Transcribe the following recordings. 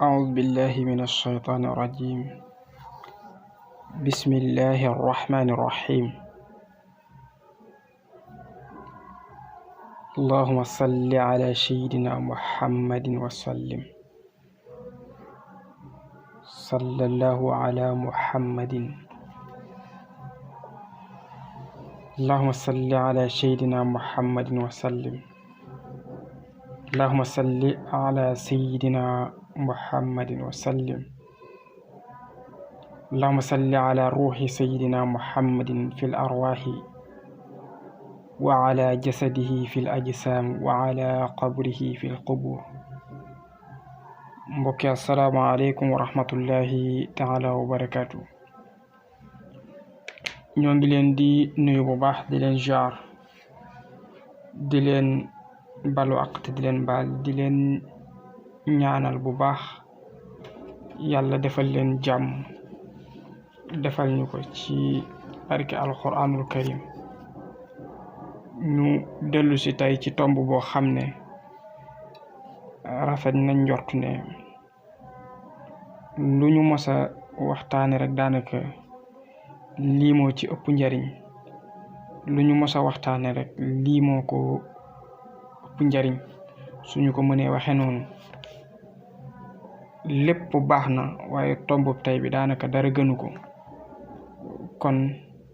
أعوذ بالله من الشيطان الرجيم. بسم الله الرحمن الرحيم. اللهم صل على سيدنا محمد وسلم. صلى الله على محمد. اللهم صل على سيدنا محمد وسلم. اللهم صل على سيدنا محمد وسلم. اللهم صل على روح سيدنا محمد في الأرواح وعلى جسده في الأجسام وعلى قبره في القبور. mbokki assalaamu aleykum wa rahmatullahi taala wa barakaatu. ñoo ngi leen di nuyu bu baax di leen jaar di leen balu ak te di leen baal di leen ñaanal bu baax yàlla defal leen jàmm defal ñu ko ci barke alquranul karim. ñu dellu si tey ci tomb boo xam ne rafet nañ njort ne lu ñu mos a waxtaane rek daanaka lii moo ci ëpp njariñ. lu ñu mos a waxtaane rek lii moo ko ëpp njariñ suñu ko mënee waxe noonu. lépp baax na waaye tomb tey bi daanaka dara gënu ko, kon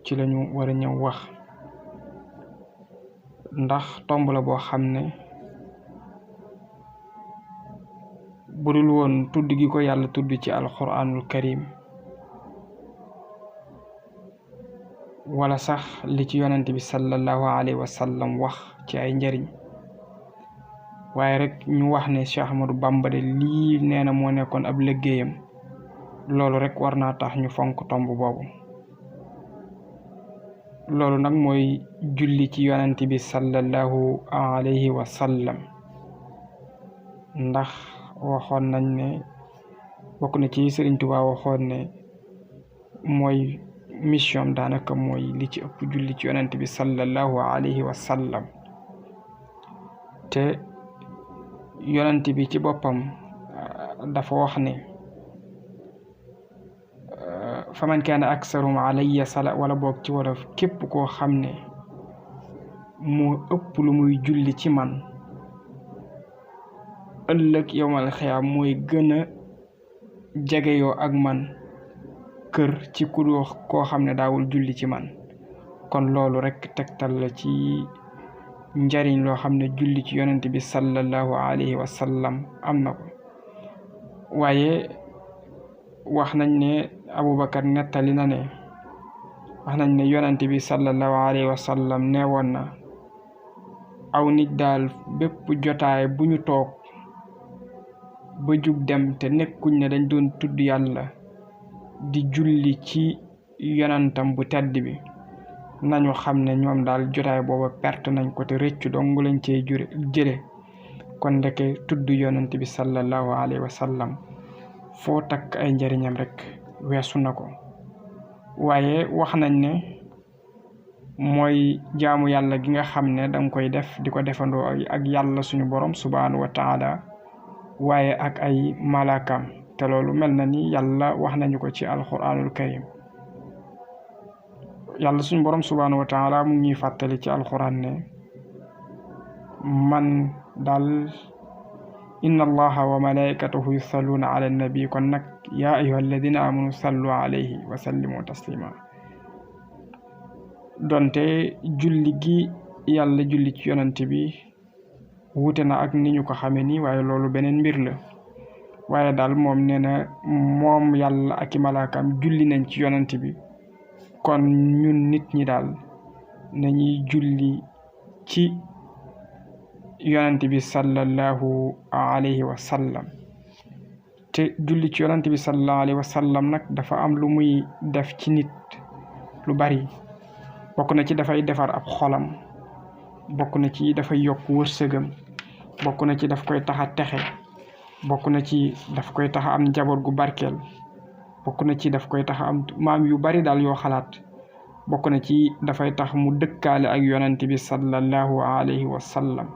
ci lañu war a ñëw wax, ndax tomb la boo xam ne budul woon tudd gi ko yàlla tudd ci alquranul karim wala sax li ci yonent bi sallallahu alayhi wa sallam wax ci ay njariñ, waaye rek ñu wax ne Cheikh Ahmadou Bamba de lii nee na moo nekkoon ab liggéeyam, loolu rek war naa tax ñu fonk tomb boobu. loolu nag mooy julli ci yonent bi sallallahu alayhi wa sallam, ndax waxoon nañ ne bokk na ci Sëriñ Tuubaa waxoon ne mooy mission daanaka mooy li ci ëpp julli ci yonent bi sallallahu alayhi wa sallam. te yonent bi ci boppam dafa wax ne faman kaana aksarum alayya sala, wala boog ci wolof képp koo xam ne moo ëpp lu muy julli ci man ëllëg yowmal xiyaam mooy gën a jegeyoo ak man kër ci ku koo xam ne daawul julli ci man. kon loolu rek tegtal la ci njariñ loo xam ne julli ci yonent bi sallallahu alayhi wa sallam am na ko. waaye wax nañ ne Abubakar nettali na ne wax nañ ne yonent bi sallallahu alayhi wa sallam nee woon na aw nit daal bépp jotaay bu ñu toog ba jug dem te nekkuñ ne dañ doon tudd yàlla di julli ci yonentam bu tedd bi, nañu xam ne ñoom daal jotaay booba perte nañ ko te rëccu dong lañ cee jële. kon ndeke tudd yonent bi sallallahu alayhi wa sallam foo takk ay njariñam rek weesu na ko. waaye wax nañ ne mooy jaamu yàlla gi nga xam ne danga koy def di ko defandoo ak yàlla suñu borom subhanahu wa taala waaye ak ay malaakam, te loolu mel na ni yàlla wax nañu ko ci alquranul karim. yàlla suñu borom subhanahu wa taala mu ngi fàttali ci alquran ne man daal inna allaha wa malaikatahu yusalluna ala nabi, kon nag yaa ayyuha alladina amanu sallu alayhi wa sallimu taslima. donte julli gi yàlla julli ci yonent bi wuute na ak ni ñu ko xamee nii, waaye loolu beneen mbir la. waaye daal moom nee na moom yàlla ak i malaakam julli nañ ci yonent bi, kon ñun nit ñi daal nañuy julli ci yonent bi sallallahu alayhi wa sallam. te julli ci yonent bi sallallahu alayhi wa sallam nag dafa am lu muy def ci nit lu bari. bokk na ci dafay defar ab xolam, bokk na ci dafay yokk wërsëgam, bokk na ci daf koy tax a texe, bokk na ci daf koy tax a am njaboot gu barkeel, bokk na ci daf koy tax a am maam yu bari daal yoo xalaat. bokk na ci dafay tax mu dëkkaale ak yonent bi sallallahu alayhi wa sallam.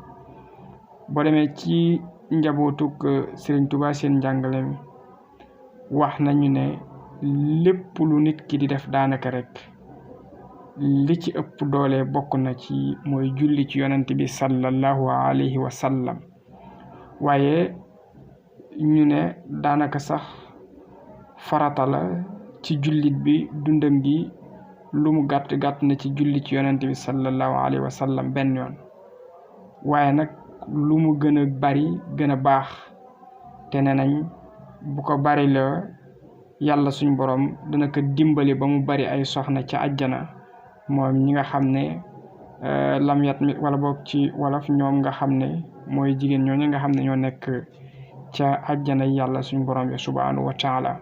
boo demee ci njabootuk Sëriñ Tuubaa seen njàngale mi wax nañu ne lépp lu nit ki di def daanaka rek li ci ëpp doole bokk na ci mooy julli ci yonent bi sallallahu alayhi wa sallam waaye ñu ne daanaka sax farata la ci jullit bi dundam gi lu mu gàtt gàtt na ci julli ci yonent bi sallallahu alayhi wa sallam benn yoon waaye nag lu mu gën a bari gën a baax te ne nañ bu ko bari la yàlla suñ borom dana ko dimbali ba mu bari ay soxna ca àjjana moom ñi nga xam ne lam yat mi wala boog ci wolof ñoom nga xam ne mooy jigéen ñooñu nga xam ne ñoo nekk ca àjjana yàlla suñ borom bi subhanahu wa taala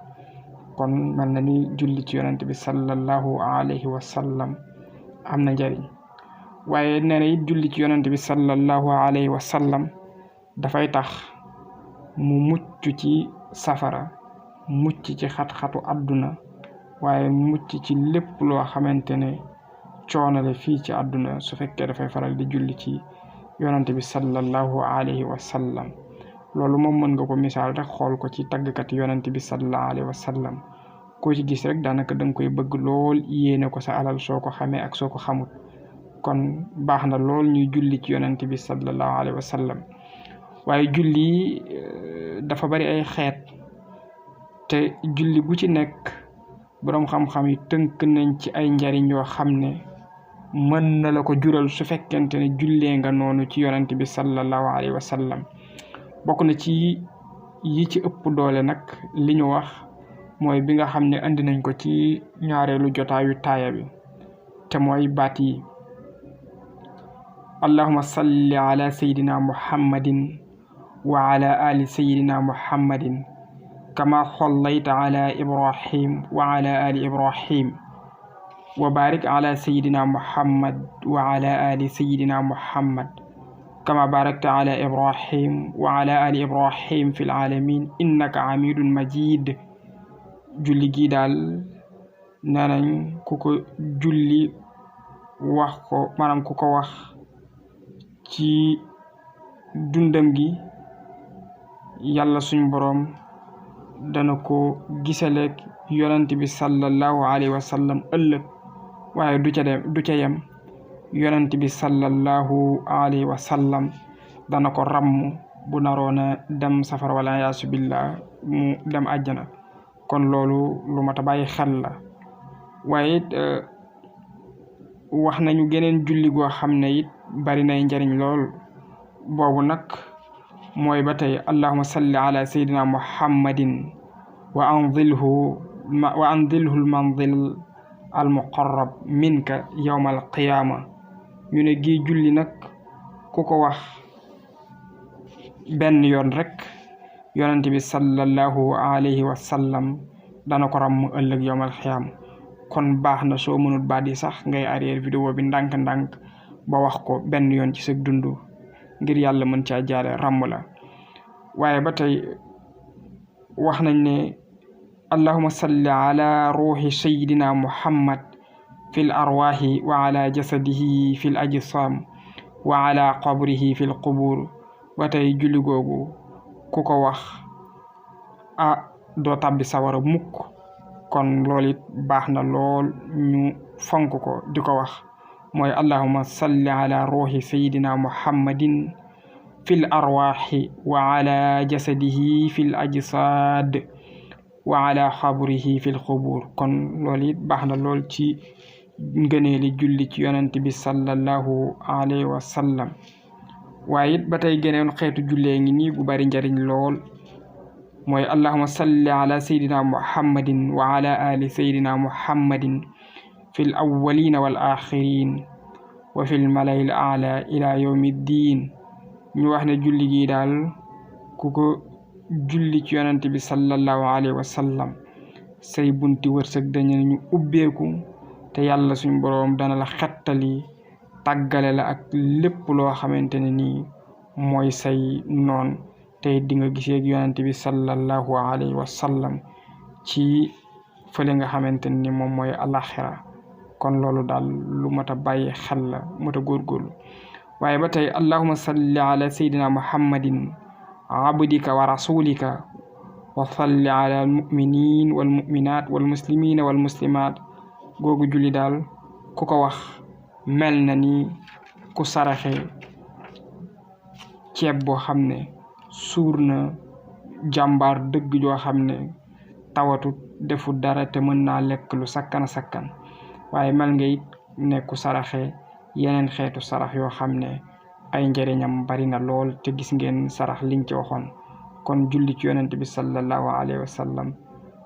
kon mel na ni julli ci yonent bi sallallahu alayhi wa sallam am na njariñ waaye nee na it julli ci yonent bi sallallahu alayhi wa sallam dafay tax mu mucc ci safara mucc ci xat-xatu àdduna waaye mucc ci lépp loo xamante ne coonale fii ci àdduna su fekkee dafay faral di julli ci yonent bi sallallahu alayhi wa sallam loolu moom mën nga ko misaal rek xool ko ci tàggkat yonent bi sallallahu alayhi wa sallam koo ci gis rek daanaka da nga koy bëgg lool yéene ko sa alal soo ko xamee ak soo ko xamut kon baax na lool ñuy julli ci yonent bi sallallahu alayhi wa sallam waaye julli dafa bari ay xeet te julli bu ci nekk boroom xam-xam yi tënk nañ ci ay njariñ yoo xam ne mën na la ko jural su fekkente ne jullee nga noonu ci yonent bi sallallahu alayhi wa sallam bokk na ci yi ci ëpp doole nag li ñu wax mooy bi nga xam ne andi nañ ko ci ñaareelu jotaayu taaya bi te mooy baat yi allahumma salli ala sayyidina muhammadin wa ala ali sayyidina muhammadin kama sallayta ala ibrahim wa ala ali ibrahim wa barik ala sayyidina muhammad wa ala ali sayyidina muhammad kama barakta ala ibrahim wa ala ali ibrahim fil alamin innaka hamidun majid julli gi daal nee nañ ku ko julli wax ko maanaam ku ko wax ci dundam gi yàlla suñ boroom dana ko gisaleeg yonent bi sallallahu alayhi wa sallam ëllëg waaye du ca yem yonent bi sallallahu alayhi wa sallam dana ko ràmm bu naroona dem safara wala yaasu billah mu dem àjjana kon loolu lu mat a bàyyi xel la waaye it wax nañu geneen julli goo xam ne it bari nay njariñ lool boobu nag mooy ba tey allahumma salli ala sayyidina muhammadin wa anzilhu almanzil almuqarrab minka yawma alqiyama ñu ne gi julli nag ku ko wax benn yoon rek yonent bi sallallahu alayhi wa sallam dana ko ràmm ëllëg yawmal xiyaam kon baax na soo mënut baat yi sax ngay arrière vidéo bi ndànk-ndànk ba wax ko benn yoon ci sa dund ngir yàlla mën caa jaare ràmm la waaye ba tey wax nañ ne allahumma salli ala ruuhi sayyidina muhammad fil arwaahi wa ala jasadihi fil ajsaam wa ala qabrihi fil qubur ba tey julli googu ku ko wax doo tàbbi sawara mukk kon loolu it baax na lool ñu fonk ko di ko wax mooy allahumma salli ala ruuhi sayyidina muhammadin fil arwaahi wa ala jasadihi fil ajsaad wa ala xabrihi fil xubur kon loolu it baax na lool ci ngëneeli julli ci yonent bi sallallahu alayhi wa sallam waaye it ba tey geneen xeetu jullee ngi nii gu bari njariñ lool mooy allahumma salli ala sayyidina muhammadin wa ala ali sayyidina muhammadin fil awwalina wal axirin wa fil malayil ala ila yawmi ddin ñu wax ne julli gi daal ku ko julli ci yonent bi sallallahu alayhi wa sallam say bunti wërsëg dañu ubbeeku te yàlla suñ boroom dana la xettali tàggale la ak lépp loo xamante ne nii mooy say noon te di nga gisee ak yonent bi sallallahu alayhi wa sallam ci fële nga xamante ni moom mooy alaxira kon loolu daal lu mat a bàyyi xel la mat a góorgóorlu waaye ba tey allahumma salli ala sayyidina muhammadin abdika wa rasulika wa salli ala almuminin walmuminat walmuslimina walmuslimat googu julli daal ku ko wax mel na ni ku saraxe ceeb boo xam ne suur na jàmbaar dëgg joo xam ne tawatu defu dara te mën naa lekk lu sakkan sakkan waaye mel nga it ne ku saraxe yeneen xeetu sarax yoo xam ne ay njëriñam bari na lool te gis ngeen sarax liñ ci waxoon kon julli ci yonent bi sallallahu alayhi wa sallam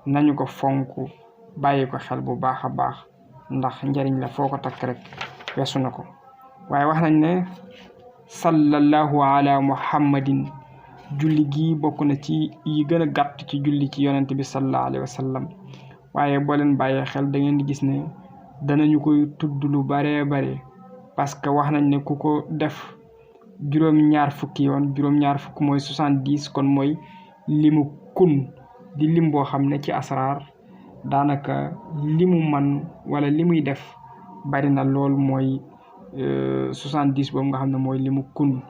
nañu ko fonk bàyyi ko xel bu baax a baax ndax njëriñ la foo ko takk rek weesu na ko waaye wax nañ ne sallallahu ala muhammadin julli gi bokk na ci yi gën a gàtt ci julli ci yonent bi sallallahu alayhi wa sallam waaye boo leen bàyyee xel da ngeen di gis ne danañu koy tudd lu baree bare parce que wax nañ ne ku ko def juróom-ñaar fukki yoon juróom-ñaar fukk mooy 70 kon mooy limu kun di lim boo xam ne ci asraar daanaka limu man wala li muy def bari na lool mooy 70 boobu nga xam ne mooy limu kun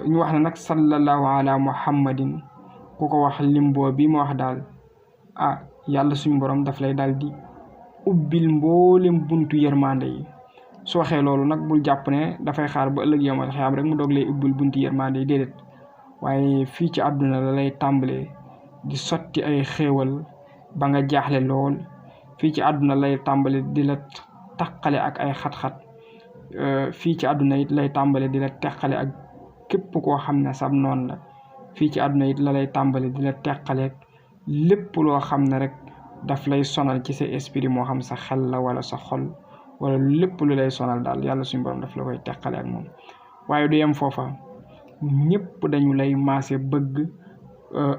ñu wax ne nag sallallahu ala muhammadin ku ko wax lim boo bi ma wax daal yàlla suñu borom daf lay daal di ubbil mboolem buntu yërmande yi soo waxee loolu nag bul jàpp ne dafay xaar ba ëllëg yomal xiyaam rek mu doog lay ubbil buntu yërmande yi déedéet waaye fii ci àdduna la lay tàmbalee di sotti ay xéewal ba nga jaaxle lool fii ci àdduna lay tàmbale di la taqale ak ay xat-xat fii ci àdduna it lay tàmbale di la teqale ak képp koo xam ne sab noonu la fii ci àdduna it la lay tàmbale di la teqale lépp loo xam ne rek daf lay sonal ci sa esprit moo xam sa xel la wala sa xol wala lépp lu lay sonal daal yàlla suñu borom daf la koy teqale ak moom waaye du yem foofa ñëpp dañu lay maase bëgg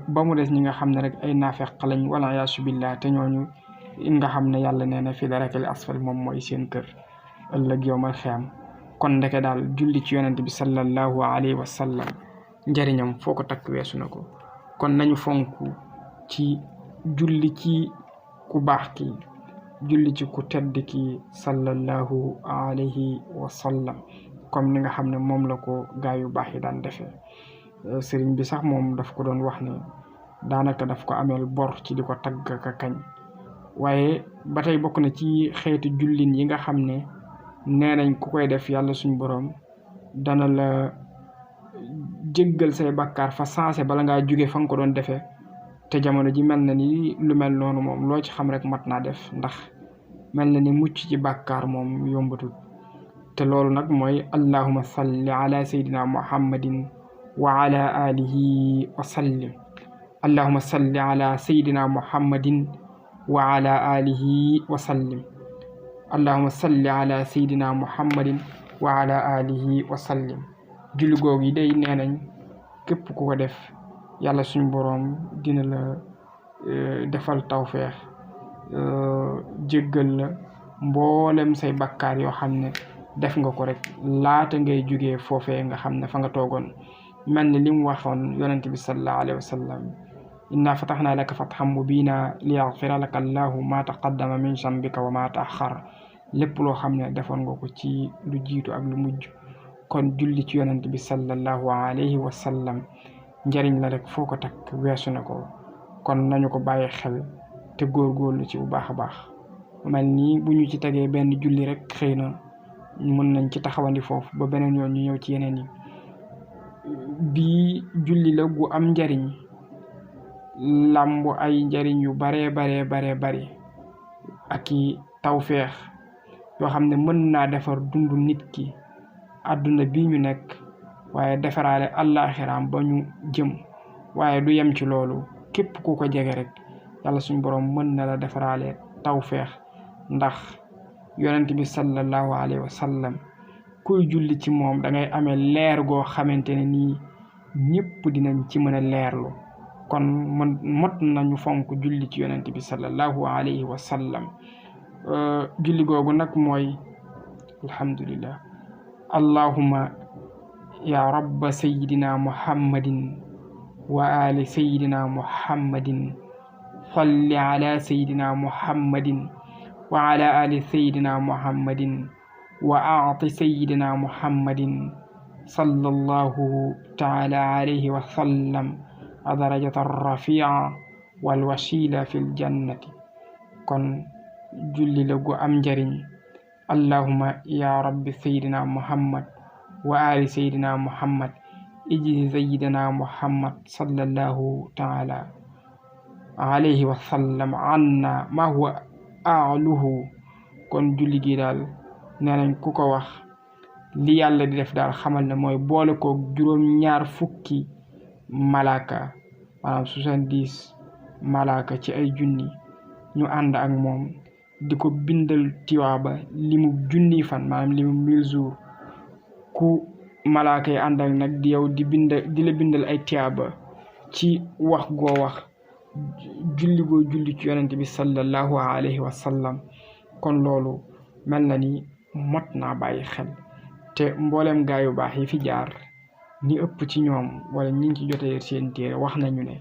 ba mu des ñi nga xam ne rek ay naafeq lañ wala yaasu billah te ñooñu nga xam ne yàlla nee na fi darakal asfal moom mooy seen kër ëllëg yowmal xiyaam kon ndeke daal julli ci yonent bi sallallahu alayhi wa sallam njëriñam foo ko takk weesu na ko kon nañu fonk ci julli ci ku baax ki julli ci ku tedd ki sallallahu alayhi wa sallam comme ni nga xam ne moom la ko gaa yu baax yi daan defee sëriñ bi sax moom daf ko doon wax ne daanaka daf ko ameel bor ci di ko tagg ka kañ waaye ba tey bokk na ci xeetu jullin yi nga xam ne nee nañ ku koy def yàlla suñ borom dana la jéggal say bakkaar fa sensé bala ngaa jóge fa nga ko doon defee te jamono ji mel na ni lu mel noonu moom loo ci xam rek mat naa def ndax mel na ni mucc ci bakkaar moom yombatul te loolu nag mooy allahumma salli ala sayyidina muhammadin wa ala alihi wa sallim allahumma salli ala sayyidina muhammadin wa ala alihi wa sallim allahumma salli ala sayyidina muhammadin wa ala alihi wa sallim julli googu yi day nee nañ képp ku ko def yàlla suñu boroom dina la defal tawfeex jéggal la mboolem say bakkaar yoo xam ne def nga ko rek laata ngay jógee foofee nga xam ne fa nga toogoon mel ni li mu waxoon yonent bi sallallahu alayhi wa sallam inna fatahnaa laka fathan mubiina liyaghfira laka allahu ma taqaddama min zambika wa ma ta'akhkhara lépp loo xam ne defoon nga ko ci lu jiitu ak lu mujj kon julli ci yonent bi sallallahu alayhi wa sallam njëriñ la rek foo ko takk weesu na ko kon nañu ko bàyyi xel te góorgóorlu ci bu baax a baax mel nii bu ñu ci tegee benn julli rek xëy na mën nañ ci taxawandi foofu ba beneen yoon ñu ñëw ci yeneen yi bii julli la gu am njariñ làmbu ay njariñ yu baree bari ak i tawfeex yoo xam ne mën naa defar dundu nit ki àdduna bii ñu nekk waaye defaraale àllaaxiraam ba ñu jëm waaye du yem ci loolu képp ku ko jege rek yàlla suñu borom mën na la defaraale tawfeex ndax yonent bi sallallahu alayhi wa sallam kuy julli ci moom da ngay amee leer goo xamante ne nii ñëpp dinañ ci mën a leerlu kon mot nañu fonk julli ci yonent bi sallallahu alayhi wa sallam julli googu nag mooy alhamdulillah allahumma ya rabba sayyidina muhammadin wa ali sayyidina muhammadin salli ala sayyidina muhammadin wa ala ali sayyidina muhammadin wa aati sayyidina muhammadin sallallahu taala alayhi wa sallam adarajata rafia wal wasila fil jannati. kon julli la gu am njariñ. allahuma ya rabbi sayyidina muhammad wa ali sayyidina muhammad ijzi sayyidina muhammad sallallahu taala alayhi wa sallam anna ma huwa a'luhu. kon julli gi daal nee nañ ku ko wax li yàlla di def daal xamal ne mooy boole ko juróom-ñaar fukki malaaka, maanaam 70 malaaka ci ay junni ñu ànd ak moom di ko bindal tiwaaba limu junni fan, maanaam limu 1000 jours. ku malaaka yi ànd ak nag di yow di la bindal ay tiwaaba ci wax goo wax, julli goo julli ci yonente bi sallallahu alayhi wa sallam. kon loolu mel na ni mot naa bàyyi xel. te mboolem gaa yu baax yi fi jaar ñi ëpp ci ñoom wala ñi ci jotee seen téere wax nañu ne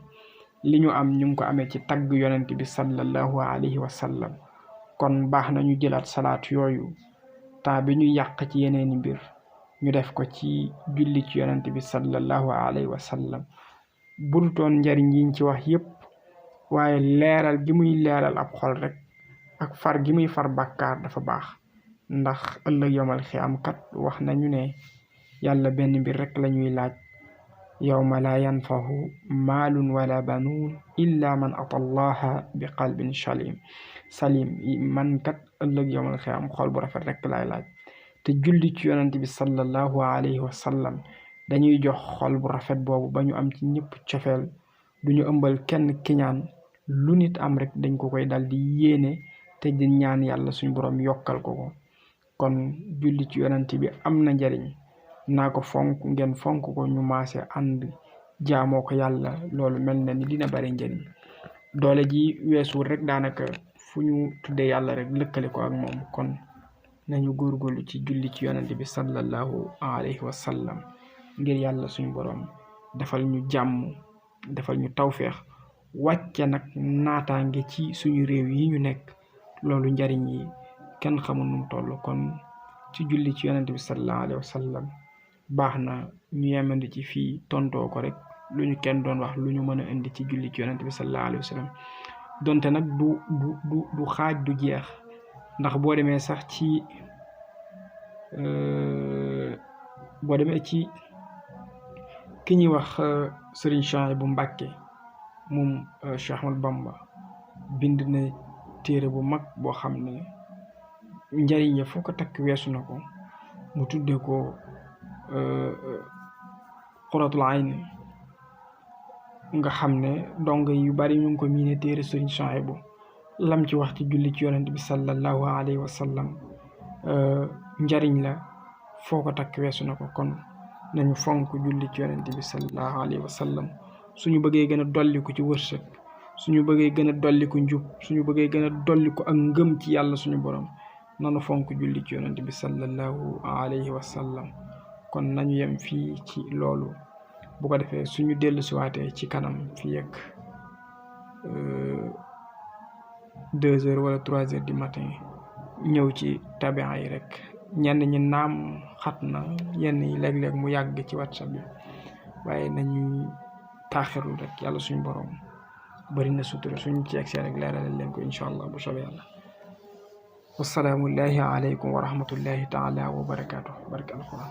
li ñu am ñu ngi ko amee ci tagg yonent bi sallallahu alayhi wa sallam. kon baax na ñu jëlaat salaat yooyu temps bi ñu yàq ci yeneeni mbir ñu def ko ci julli ci yonent bi sallallahu alayhi wa sallam. budutoon njariñ yiñ ci wax yépp, waaye leeral gi muy leeral ab xol rek ak far gi muy far bàkkaar dafa baax. ndax ëllëg yomal xiyaam kat wax nañu ne yàlla benn mbir rek lañuy laaj: yawma la yanfahu maalun wala banuun illa man ata allaha bi qalbin salim. man kat ëllëg yomal xiyaam xol bu rafet rek lay laaj. te julli ci yonent bi sallallahu alayhi wa sallam dañuy jox xol bu rafet boobu ba ñu am ci ñëpp cofeel, duñu ëmbal kenn kiñaan. lu nit am rek dañ ko koy dal di yéene te di ñaan yàlla suñu borom yokkal ko. kon julli ci yonent bi am na njariñ. naa ko fonk, ngeen fonk ko, ñu maase ànd jaamoo ko yàlla. loolu mel na ni dina bari njariñ. doole ji weesuwul rek daanaka fu ñu tuddee yàlla rek lëkkale ko ak moom. kon nañu góorgóorlu ci julli ci yonent bi sallallahu alayhi wa sallam ngir yàlla suñu borom defal ñu jàmm, defal ñu tawféex, wàcce nag naataange ci suñu réew yi ñu nekk. loolu njariñ yi kenn xamul nu mu toll. kon ci julli ci yonent bi sallallahu alayhi wa sallam baax na ñu yemandi ci fii tontoo ko rek lu ñu kenn doon wax lu ñu mën a indi ci julli ci yonent bi sallallahu alayhi wa sallam. donte nag du xaaj du jeex, ndax boo demee sax ci ki ñuy wax Serigne Souhaïbou Mbacké moom Cheikh Ahmadou Bamba bind na téere bu mag boo xam ne njariñ ya foo ko takk weesu na ko. mu tudde ko Qurratul Ayn, nga xam ne dong yu bari ñu ngi ko miine téere Serigne Souhaïbou. lam ci wax ci julli ci yonent bi sallallahu alayhi wa sallam njariñ la foo ko takk weesu na ko. kon nañu fonk julli ci yonent bi sallallahu alayhi wa sallam suñu bëggee gën a dolliku ci wërsëg, suñu bëggee gën a dolliku njub, suñu bëggee gën a dolliku ak ngëm ci yàlla suñu borom, nanu fonk julli ci yonent bi sallallahu alayhi wa sallam. kon nañu yem fii ci loolu. bu ko defee suñu dellu siwaatee ci kanam fii ak 2 heures wala 3 heures du matin ñëw ci tabian yi rek. ñenn ñi naam xat na, yenn yi léeg-léeg mu yàgg ci WhatsApp bi, waaye nañuy taaxirlu rek. yàlla suñu borom bari na sutura, suñu ci egsee rek leeralal leen ko incha allah bu soobee yàlla. wasalaamullahi aleykum wa rahmatullahi taala wa barakaatu. barke alquran.